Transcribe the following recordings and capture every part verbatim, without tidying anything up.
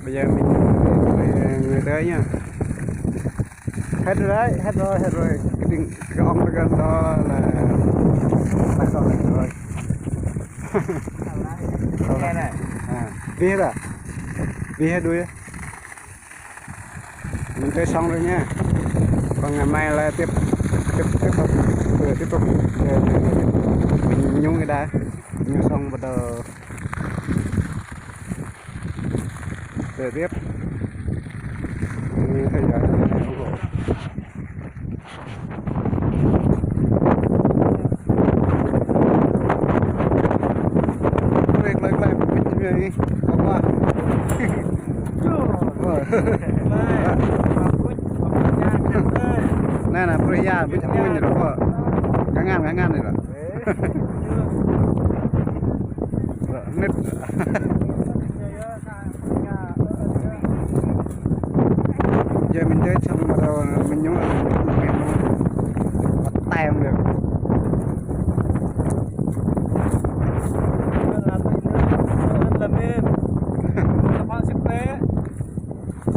Bây giờ mình, mình, người tới nha. Hết rồi đấy, hết rồi, hết rồi. Cái đỉnh, cái ông đó là, là xong rồi. Nghe này. À, đi hết à? Đi hết đuôi. Mình tới xong rồi nha. Còn ngày mai là tiếp, tiếp, tiếp tục, ừ, tiếp tục, ừ, mình nhúng cái đá, nhúng xong bắt đầu thời tiết. Mình theo dõi, ủng hộ. Rek lek lek, bit mi, apa? Nè nè, pruh ya, bit mi ni apa? Jangan, jangan ni lah. Nit. Giờ mình tới xong bắt đầu mình nhúng, mình nhúng tem được.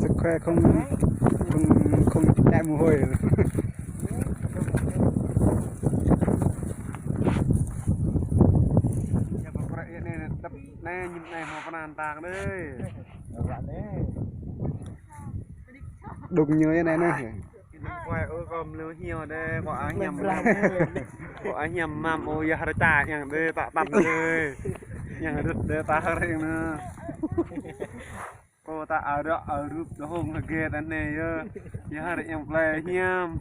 Sức khỏe không, không, không chảy mồ hôi. Nè, nhìn này mà pernah tang deh. Đục như thế này nè. Quay ư, kâo mlâo hiu dê, kâo ăh hiam măm. Kâo ăh hiam măm, ơ, yah rơčă yang dê, tă tăn dê. Yang rơ̆t dê, tă rơ̆ng nê. Kâo tă arăk, arăp, dơhông hơget anai yơh. Yah rơ̆ yang plei hiam.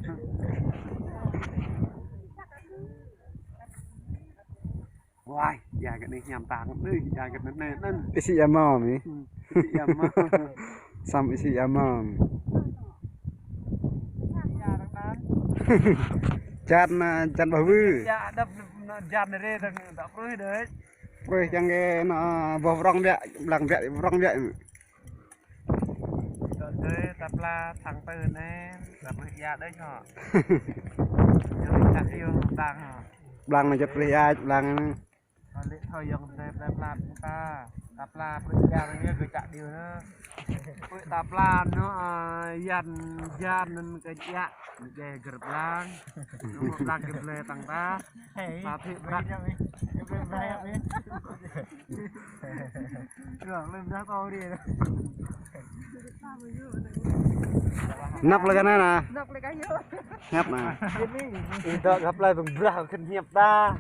Wai, ya gơ̆t anai hiam tang, dih, ya gơ̆t anai anŭn. Isi ya mâo mi. Hmm, isi ya mâo. Sam isi ya mâo mi. Jan, ơ, jan bah wư. Ya, đăp, jan rê, đăp, đăp pruih đơi. Pruih čang kơ nă, boh prong biă, blang biă, prong biă. Dŏ dơi, ta pla thăng tư anai, ta pruih ya đơi hŏ. Yang ta iâu tang hŏ. Blang anai čăt pruih ya, blang anai. Kâo lĕ thâo yŏng dơi pla pla ta. Ta pla pruih ya anai gơ̆ čă điu anai. Pruih ta pla anŭn, ơ, yan, yan anŭn kơ čă. Anŭn gơ̆ gơr blang. Anŭn blang gơ̆ blơi tang ta. Hei. Ta thĭ brak. Năp lĕ kơ anai nă. Năp lĕ kơ yơh. Hiăp nă. Ih, dŏ găp lĕ bơ̆ng brah khĭn hiăp ta.